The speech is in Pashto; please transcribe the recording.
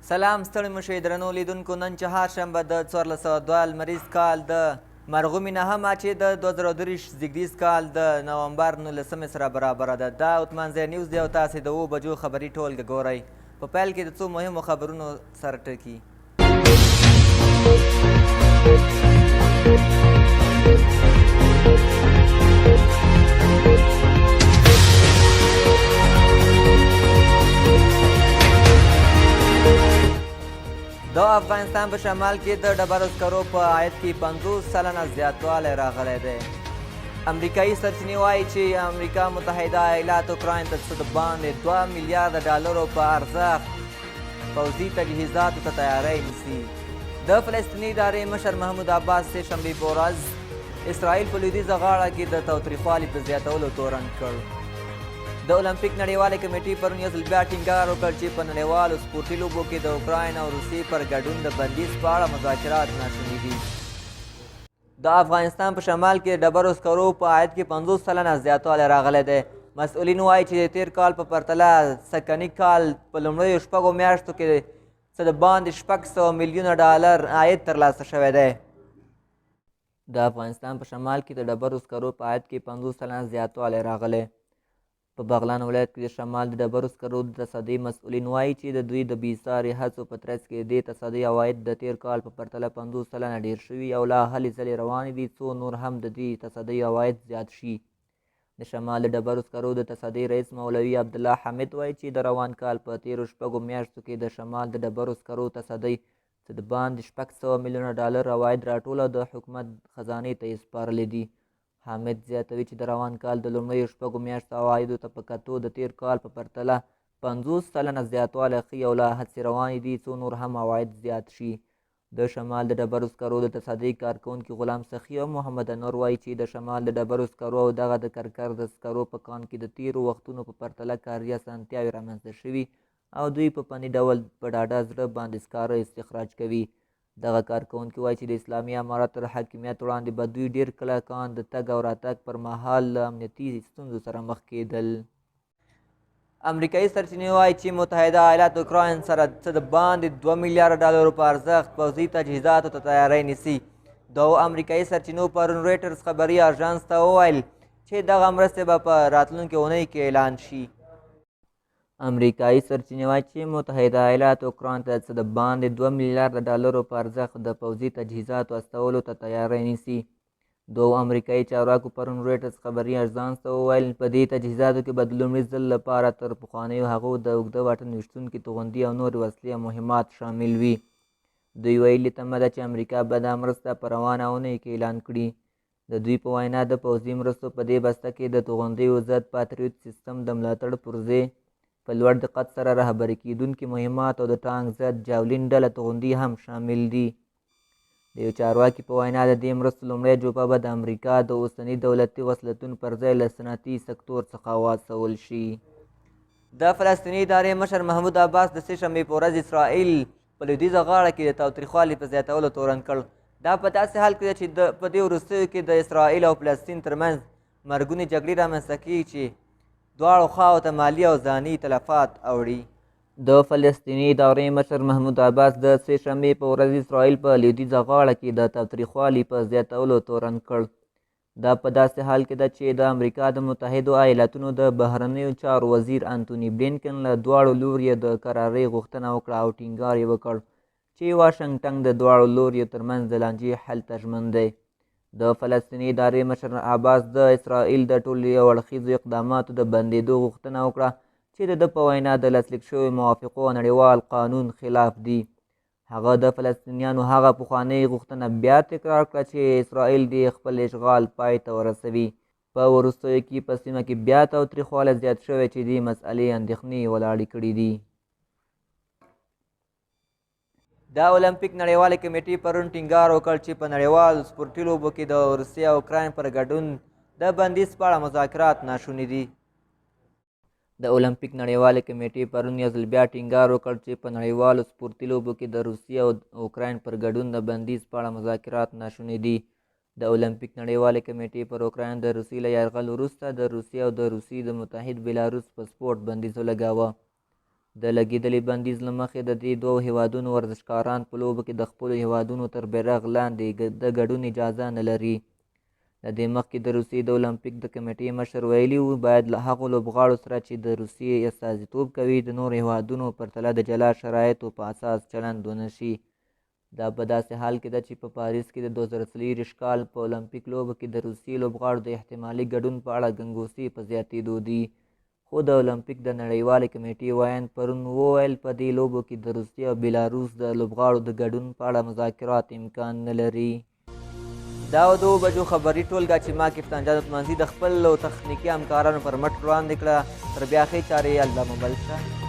سلام ستړي مه شئ درنو لیدونکو، نن چهارشنبه د 1402 لمریز کال د مرغومې نهمه چې د 2023 زیږدیز کال د نومبر 19 سره برابره ده. دا اتمانزی نیوز دی او تاسې د 7 بجو خبري ټولګه ګورئ. په پیل کې د څو مهمو خبرونو سر ټکي. د افغانستان په شمال کې د ډبرو سکرو په عاید کې 50% زیاتوالی راغلی دی. امریکایي سرچینې وایي چې امریکا متحده ایالات اوکراین ته څه د باندې 2 میلیارده ډالرو په ارزښت پوځي تجهیزاتو ته تیاری نیسي. د فلسطیني ادارې مشر محمود عباس سې شنبې په ورځ اسرائیل په لویدیځه غاړه کې د تاوتریخوالي په زیاتولو تورن کړ. د المپیک نړیوالې کمېټې پرون یو ځل بیا ټینګار وکړ چې په نړیوالو سپورتي لوبو کې د اوکراین او روسیې پر ګډون د بندیز په اړه مذاکرات ناشوني دي. د افغانستان په شمال کې د ډبرو سکرو په عاید کې 50% زیاتوالی راغلی دی. مسؤلین وایي چې د تېر کال په پرتله سږني کال په لومړیو 6 میاشتو کې څه د باندې 600 میلیونه ډالر عاید ترلاسه شوی دی. د افغانستان په شمال کې د ډبرو سکرو په عاید کې 50% زیاتوالی راغلی. په بغلان ولایت کې د شمال د ډبرو سکرو د تصدۍ مسؤلین وایي چې د دوی د بېساري هڅو په ترڅ کې د دې تصدۍ عواید د تېر کال په پرتله 50% ډېر شوي او لا هلې ځلې روانې دي څو نور هم د دې تصدۍ عواید زیات شي. د شمال د ډبرو سکرو د تصدۍ رئیس مولوي عبدالله حامد وایي چې د روان کال په تېرو 6 میاشتو کې د شمال د ډبرو سکرو تصدۍ څه د باندې 600 میلیونه ډالر عواید راټول او د حکومت خزانې ته یې سپارلي دي. حامد زیاتوي چې د روان کال د لومړیو 6 میاشتو عوایدو ته په کتو د تېر کال په پرتله 50% زیاتوالی ښيي او لا هڅې روانې دي څو نور هم عواید زیات شي. د شمال د ډبرو سکرو د تصدۍ کارکوونکي غلام سخي او محمد انور وایي چې د شمال د ډبرو سکرو او دغه د کرکر د سکرو په کان کې د تېرو وختونو په پرتله کاري اسانتیاوې رامنځته شوي او دوی په فني ډول په ډاډه زړه باندې سکاره استخراج کوي. دغه کارکوونکي وایي چې د اسلامي امارت تر حاکمیت وړاندې به دوی ډېر کله کان د تګ او راتګ پر مهال له امنیتي ستونزو سره مخ کېدل. امریکایي سرچینې وایي چې متحده ایالات اوکراین سره څه د باندې 2 میلیارډ ډالرو په ارزښت پوځي تجهیزاتو ته تیاری نیسي. دوو امریکایي سرچینو پرون رویټرز خبري آژانس ته وویل چې دغه مرستې به په راتلونکې اونۍ کې اعلان شي. امریکایي سرچینې وایي چې متحده ایالات اوکراین ته څه د باندې 2 میلیارډ ډالرو په ارزښت د پوځي تجهیزاتو استولو ته تیاری نیسي. دوو امریکایي چارواکو پرون رویټرز خبري آژانس ته وویل، په دې تجهیزاتو کې به د لومړي ځل لپاره تر پخوانیو هغو د اوږده واټن ویشتونکي توغندي او نورې وسلې او مهمات شامل وي. دوی ویلي، تمه ده چې امریکا به دا مرسته په روانه اونۍ کې اعلان کړي. د دوی په وینا، د پوځي مرستو په دې بسته کې د توغندیو ضد پاتریوت سیستم د ملاتړ پرزې، په لوړ دقت سره رهبري کېدونکي مهمات او د ټانک ضد جاولین ډله توغندي هم شامل دي. د یو چارواکي په وینا، د دې مرستو لومړی جوپه به د امریکا د اوسني دولتي وسلتون پر ځای له صنعتي سکتور څخه واستول شي. د فلسطیني ادارې مشر محمود عباس د سې شنبې په ورځ اسرائیل په لویدیځه غاړه کې د تاوتریخوالي په زیاتولو تورن کړ. دا په داسې حال کې ده چې په دې وروستیو کې د اسرائیل او فلسطین ترمنځ مرګونې جګړې رامنځته کېږي چې دواړو خواو ته مالي او ځاني تلفات اوړي. د فلسطیني ادارې مشر محمود عباس د سې شنبې په ورځ اسرائیل په لویدیځه غاړه کې د تاوتریخوالي په زیاتولو تورن کړ. دا په داسې حال کې ده چې د امریکا د متحدو ایالتونو د بهرنیو چارو وزیر انتوني بلینکن له دواړو لوریو د کرارۍ غوښتنه وکړه او ټینګار یې وکړ چې واشنګټن د دواړو لوریو ترمنځ د لانجې حل ته ژمن دی. د فلسطیني ادارې مشر عباس د اسرائیل د ټولو یو اړخیزو اقداماتو د بندېدو غوښتنه وکړه چې د ده په وینا د لاسلیک شویو موافقو او نړیوال قانون خلاف دي. هغه د فلسطینیانو هغه پخوانۍ غوښتنه بیا تکرار کړه چې اسرائیل دې خپل اشغال پای ته ورسوي. په وروستیو کې په سیمه کې بیا تاوتریخوالی زیات شوی چې دې مسئلې اندېښنې ولاړې کړې دي. د المپیک نړیوالې کمېټې پرون ټینګار وکړ چې په نړیوالو سپورتي لوبو کې د روسیې او اوکراین پر ګډون د بندیز په اړه مذاکرات ناشوني دي. د المپیک نړیوالې کمېټې پرون یو ځل بیا ټینګار وکړ چې په نړیوالو سپورتي لوبو کې د روسیې او اوکراین پر ګډون د بندیز په اړه مذاکرات ناشوني دي. د المپیک نړیوالې کمېټې پر اوکراین د روسیې له یرغل وروسته د روسیې او د روسیې د متحد بیلاروس په سپورت بندیز ولګاوه. د لګېدلي بندیز له مخې د دې دوو هېوادونو ورزشکاران په لوبو کې د خپلو هېوادونو تر بیرغ لاندې د ګډون اجازه نه لري. له دې مخکې د روسیې د المپیک د کمېټې مشر ویلي وو، باید له هغو لوبغاړو سره چې د روسیې استازیتوب کوي، د نورو هېوادونو پرتله د جلا شرایطو په اساس چلند ونه شي. دا په داسې حال کې ده چې په پاریس کې د 2024 کال په المپیک لوبو کې د روسیې لوبغاړو د احتمالي ګډون په اړه ګنګوسې په زیاتېدو دي. خو د المپیک د نړیوالې کمېټې ویاند پرون وویل، په دې لوبو کې د روسیې او بیلاروس د لوبغاړو د ګډون په اړه مذاکرات امکان نه لري. دا وه د اوو بجو خبري ټولګه چې ما کپتان جان اتمانزي د خپلو تخنیکي همکارانو پر مټ وړاندې کړه. تر بیا ښې چارې، الله مو مل شه.